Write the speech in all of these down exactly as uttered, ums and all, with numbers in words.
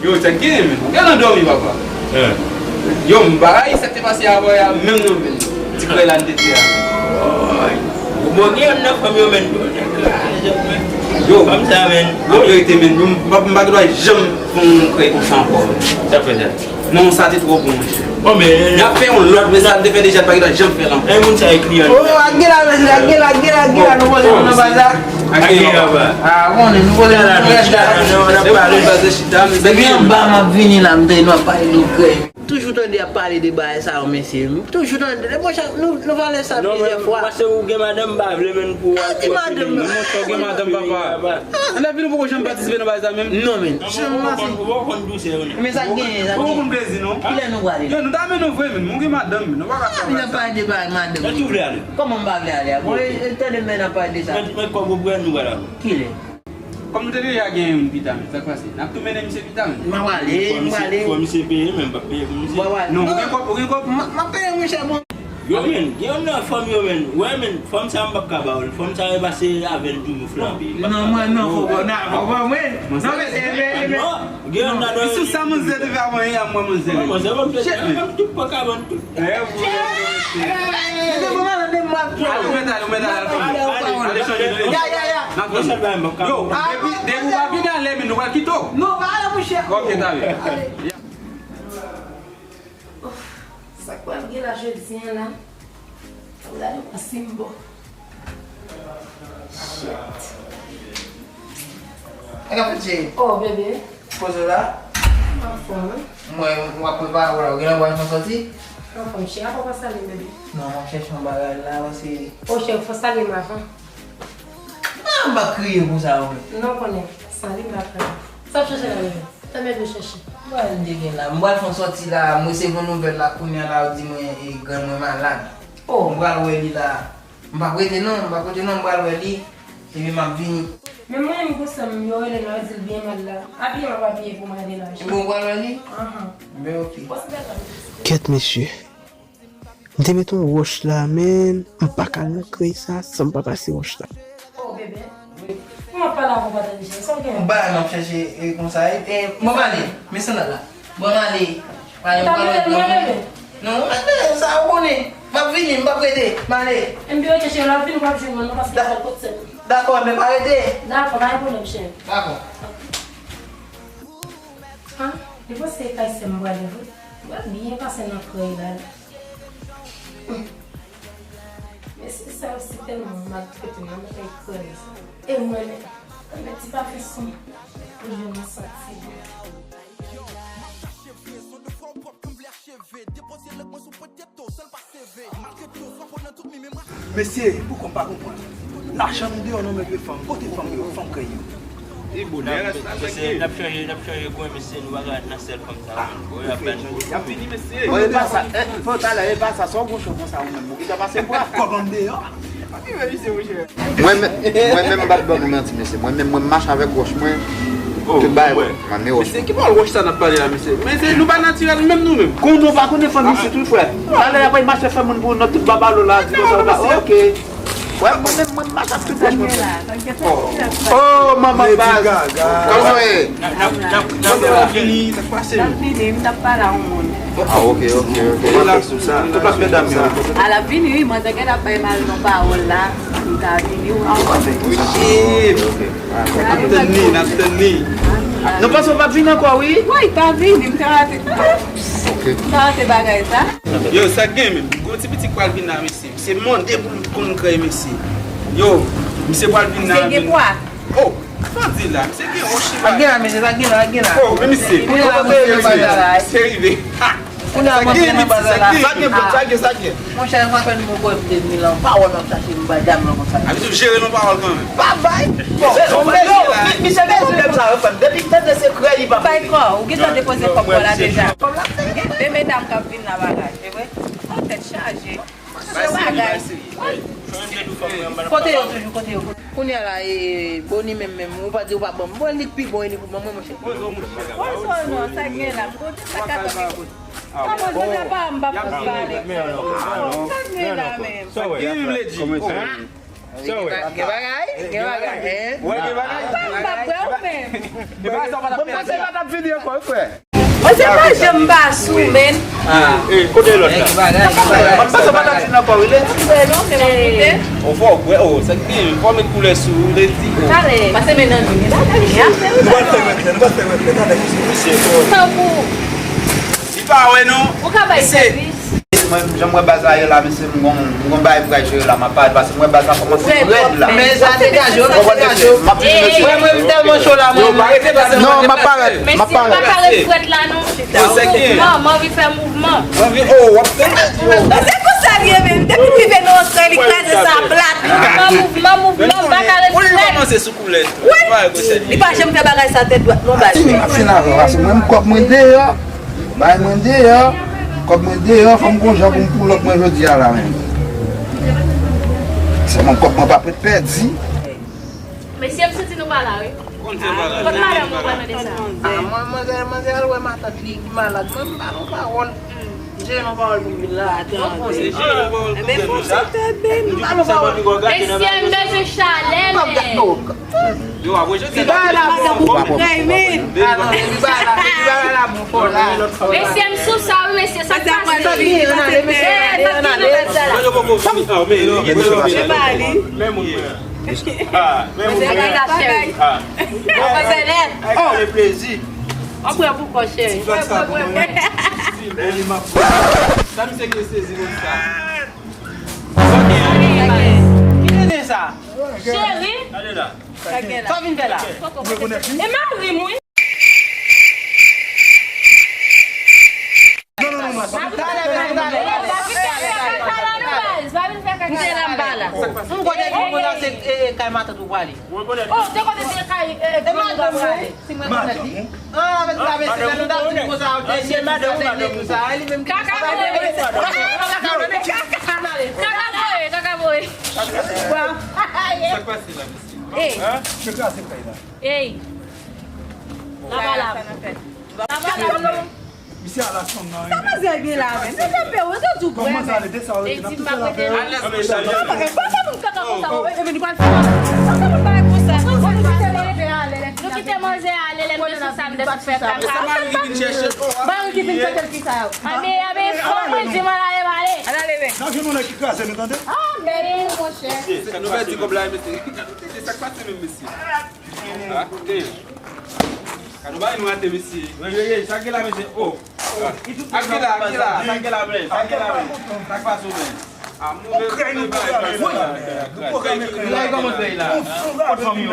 Yo, tèt gen, men. Ou genlè dòmi, papa. Yo, m pa rayi sa k te pase avè a, menm non, men. Ti krèy la n te di a. Bon, gen youn nan fanm yo, men. Yo, fanm sa, men. An verite, men, m pa, m pa gen dwa janm fè yon krèy konsa ankò, men. Sa fè sa? Non, sa te twò bon, monchè. Bon, men, y ap fè yon lòt, men sa n te fè deja, n pa gen dwa janm fè l ankò. E moun sa e kliyan. Oh, ak gen la, mesye, ak gen la, ak gen la, ak gen la, nou poze nou nan baz la. Ak gen la, ba. Ah, konnen, nou poze nou nan baz la. Depi anba m ap vini la, m tande nou ap pale de krèy. Toujou tande y ap pale de bagay sa yo, mesye. M toujou tande, depi chak, nou, nou pale sa plizyè fwa. Paske ou gen madanm, m pa vle menm pou w al. Ki madanm? Monchè, ou gen madanm, papa. Ann ap vin, ou poko janm patisipe nan bagay sa menm? Non, men. Ou poko konn dousè yo, non. Men sa k genyen, sa k genyen. Ou poko konn plezi, non. Kilè nou prale? Yo, nou ta mennen w vre, men. Ou gen madanm, men. Nou pa ka fè bagay sa. N ap pale de bagay madanm. Kòman ou vle ale? Kòman m pa vle ale a? Bon, e, e, tande men n ap pale de sa. Mwen, mwen kòb ou pran nou pral avè w. Kilè? Kòm nou te deja gen youn pita, men sa k pase? N ap tou mennen misye pita, men. M ap ale, m prale. Fò misye peye, men m p ap peye pou misye. Non, ou gen kòb, ou gen kòb. M ap peye, monchè, bon. Yo, men, gen youn nan fanm yo, men. Wè, men, fanm sa m p ap ka ba w l. Fanm sa yo pase avè l toujou flanbe. Non, mwen, non, fò ba, non, fò ba mwen. Non, men, e, e, e, non, gen youn nan sou sa manzè te fè avè m, mwen, manzè. Manzè, mwen, tout pran kabann, tout. Yo, depi, depi w pa vin ale, men nou pral kite w. Ok, talè. Sa k pral gen la jodi an la? Fò m gade yon simbo. Shit. Sa k ap fèt, cheri? Oh, bebe. Poze w la? M anfòm, wi. Mwen, w ap prepare w la, ou genlè pral fè sòti? M anfòm, cheri. Apa w pa salye m, bebe? Non, m ap chèche yon bagay la, paske... Oh, cheri, fò w salye m avan. Ah, m pa kriye konsa, wi. Non, konnen. Salye m avan. Sa w ap chèche la, bebe? Tanmen nou chèche. Mwen, m te gen la. M pral fè yon sòti la, m resevwa nouvèl la, kounye a la, yo di mwen, e, grann mwen malad. Oh. M pral wè li la. M p ap rete non, m p ap rete non, m pral wè li. Epi m ap vini. Men mwen, m gon sè m, yo rele m la, yo di l byen mal la. Abiye m ap abiye pou m ale la. Bon, ou pral wè li? Ahan. Ben, ok. Kèt, mesye. M te met yon wòch la, men m pa ka nan krèy sa san m pa pase wòch la. Oh, bebe. Kòman w ap pale avè w pa tande cheri? Sa w gen? Yon bagay m ap chèche, e, konsa, e, e, bon, m ale, men sandal la. Bon, m ale. M ale, m pale avèk granmoun. Non, ou mèt mele m sa, ou konnen. M ap vini, m p ap rete. M ale. Enben, ok, cheri, lè w ap vini, w ap jwenn mwen, non, paske m pral pot sèl. Dakò, men pa rete. Dakò, pa gen pwoblèm, cheri. Dakò. Ah, li panse se kay sè m prale vre. M pral byen pase nan krèy la. Men se sa osi tèlman maltrete m nan kay krèy sa. E mwen menm, mwen ti pa fè son pou jwenn yon santi. Mesye, poukò m pa konprann? Lajan nou deyò nan men de fanm. Kote fanm yo? Fanm krèy yo. Mesye, n ap chanje, n ap chanje kwen, mesye, nou pa ka nan sèl fanm sa. Ah, y ap vini, mesye. Bon, e pa sa, e, fò talè, e pa sa, sa w gon cho konsa ou menm. Ou gentan pase bra. Kòb an deyò. Mwen menm, mwen menm, m p ap ban nou manti, mesye. Mwen menm, mwen, m mache avèk wòch mwen. Tout bagay, mwen, mwen, men wòch mwen. Mesye, ki bò wòch sa n ap pale la, mesye? Mesye, nou pa natirèl menm nou menm. Konnen w pa konnen fanm isit wi, frè. Talè y ap mache fè moun pou nou tout babalo la, di konsa, ok. Wè, mwen menm, mwen, m mache ak tout wòch mwen. Oh, manman baz. Kòman w ye? N ap, n ap, n ap, n ap vini, sa k pase? N ap vini, m t ap pale a yon moun. Ah, ok, ok, ok. Relax sou sa. Tout lòt medam yo. A l ap vini, wi, manzè genlè ap bay mal nan pawòl la. Li ka vini, wi. Wi, shit. N ap tann li, n ap tann li. Nou panse w p ap vini ankò, wi? Wi, li ka vini, m ka rate. M ka rate bagay sa. Yo, sa k gen menm? Gon ti pitit pral vin la, mesye. Misye mande pou l konn krèy, mesye. Yo, misye pral vin la. Misye gen pwa. Oh, sa w di la? Misye gen yon chiba. Sa gen la, mesye, sa gen la, sa gen la. Oh, men misye. Kounye a la, misye rive. Misye rive. Ha! Kounye a, misye nan baz la. Sa gen, sa gen, sa gen. Monchè, sa fè nou mwen kwè m te vin lan pawòl m ap chache m bay dam lan konsa. A, misye jere nan pawòl kanmenm. Pa bay. Bon, misye gen pwoblèm sa yo, frè m. Depi m tande se krèy li pa bay kò, ou gentan depoze kòb pou la deja. De medam k ap vin la bagay, se vre? Yon tèt chaje. Se bagay. Kote yo toujou, kote yo? Kounye a la, e, Boni menm, menm, ou pa di ou pa ban m. Bon, li k pi bon, e li pou ban mwen, monchè. Poze w, monchè. Poze w non, sa gen la. Poze sa ka tande. Kòman jodi a pa m p ap pale? Sa gen la menm. Sa gen vle di. Gen bagay, gen bagay. Wè, gen bagay. M pa kwè ou menm. Gen bagay sa w pa t ap pèdi. Mwen panse l pa t ap vini ankò, wi, frè. Mwen se pa janm pa sou, men. Ah, eh, kote lòt la? Mwen panse w pa t ap vini ankò, wi, Lady. Mwen non, men mwen koute. O fò, wè, o, sa ki gen, fò met koulè sou, Lady, o. Talè. Pase men nan nou. Li pa ta gen afè. Nou pral fè retrèt, nou pral fè retrèt avèk misye, misye, o. Tankou. Li pa wè, non. Ou ka bay sèvis. Mwen, jan m wè baz la ye la, mesye, m gon, m gon bagay pou pral jere la, m ap pale, paske m wè baz la kòmanse rèd la. Men sa degaje w, sa degaje w. M ap vin, mesye. Mwen, mwen, m tèlman cho la, mwen. Non, m ap parèt, m ap Mesye, m pa parèt. pale frèt la, non. Bon, se ki? Non, m anvi fè mouvman. Anvi, o, w ap tèlman di, o. Non, se konsa l ye menm. Depi l rive nan Ostrè, li kraze sa plat. Mouvman, mouvman, mouvman, m pa ka ret Pou li frèt. Kòmanse sou koulè tou. Li pa wè konsèy. Li pa janm fè bagay sa tèt dwat, non, baz. M ap fin avè w, paske mwen, m kòb mwen deyò. Bay mwen deyò. Kòb mwen deyò, fò m gon jan pou m pull up mwen jodi a la menm. Sèlman kòb mwen pa prèt pèdi. Mesye, m santi nou pa la, wi. Konn se pa la. Kot madanm ou pral mande sa? Ah, mwen, manzè, manzè al wè matant li ki malad. Mwen, m ba nou pawòl. M jere yon pawòl pou m vin la. Bon, se jere yon pawòl pou m vin la. M ba nou pawòl. Mesye, m bezwen chalè, men. Yo, ap rejte Li ba la pou kay, men. Ah, non, li ba la, li ba la pou fò la. Mesye, m sou sa, wi, mesye, sa k pase? Ann ale, mesye, ann ale, ann ale. Yo poko fini. Ah, men, li gen tan. Se pa li. Men moun mwen. Ah, men moun mwen. Ah. Mwen se nèt. Ay, kale plezi. Mwen pran pou kò, cheri. Ti flak sa pou mwen. Bèl imaj. Sa misye gen sezi konsa. Sa gen. Ki tete sa? Cheri. Gade la. Sa vin fè la. E mari m, wi. Non, non, non, non. Talè, talè, talè. Pa vin fè kaka la, non, baz. Pa vin fè kaka la. M te la, m pa la. M kote di w konn se, e, e, kay matant ou prale. Oh, te kote se kay, e, e, matant ou prale. Si mwen konnen li. Ah, men sa, men se nou ta di konsa, ok, se madanm ou, madanm ou sa, li menm ki kaka voye, kaka voye, kaka voye. Sa k pase la, mesye? Ey. Yo kraze kay la. Ey. Laba la. Laba la. Misye a la sonn nan. Sa manzè gen la menm? Mesye, pe ou te di w bwè, men. Kòman sa ale de sa ou rete nan tout la fè? Alèz, mesye. Pase moun kaka konsa, e, e, nou pral fè. Pase moun bagay konsa. Nou kite manzè ale, lè nou sou sa, nou fè kaka. Mari ki vin chèche. Mari ki vin chèche l ki sa yo. Anben, anben, fò mwen di m al ale, m ale. Al ale, men. Nan vin nou nèg ki kraze nou, tande? Anben, monchè. Sa nou pèdi kòb la, mesye. Sa k pase menm, mesye? Ah, kote. Ka nou bay nou rate, mesye. Ey, ey, ey, sa k gen la, mesye? Oh. Sa k gen la, sa k gen la, men? Sa k gen la, men? Sa k pase, men? Ah, move, move, bay, bay, bay. Ou pran fanm yo.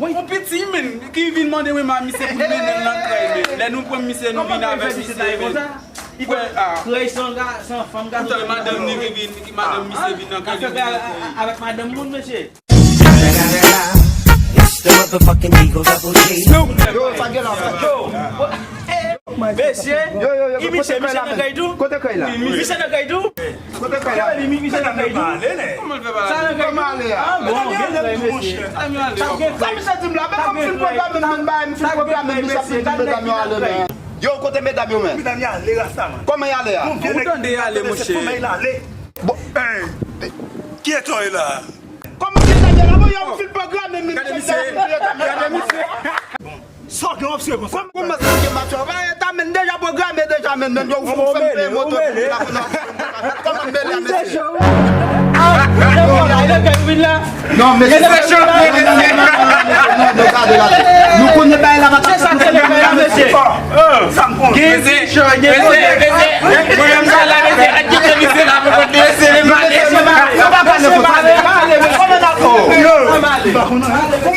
Ou piti, men, ki vin mande, wi, ma, misye pou mennen l nan kay, men. Lè nou pran misye, nou vin avèk misye, men. Frè, ah. Krèy san ga-, san fanm, gason. Poutan, madanm ni ki vin, ki madanm misye vin nan kay, li vin nan kay. Avèk madanm moun, mesye. It's the motherfucking Eagle Double G. Yo, sa gen la, sa gen. Mesye, Yo, yo, yo, ki misye, misye nan kay tou? Kote kay la? Misye nan kay tou? Kote kay la? Misye nan kay tou? Kòman l fè pa ale? Sa nan kay tou? Ah, bon, gen kay, mesye. Sa misye di m la, men kòm m fin pwograme, m vin bay, m fin pwograme, misye ap vin di medam yo ale, men. Yo, kote medam yo, men? Medam yo ale, Rastaman. Kòman y ale a? Ou tande y ale, monchè. Bon. Ey, ki eta w ye la? Kòman medam yo la? Bon, yo, m fin pwograme, men gade misye. Gade misye. Sa w gen w ap sere konsa? Kòman sa w gen match yo? Ba eta men deja pwograme deja, men, men yo, ou fè m peye moto pou vin la pou nou. Kòman m mele a, mesye? Non, mesye. Non, non, non, gade, gade. Nou konnen bagay la pa ta fèt. Gen ti cho, gen ti cho. Mwen menm sa la, mesye, ak kite misye la pou kontinye sere male. Mesye, male, male, male, male.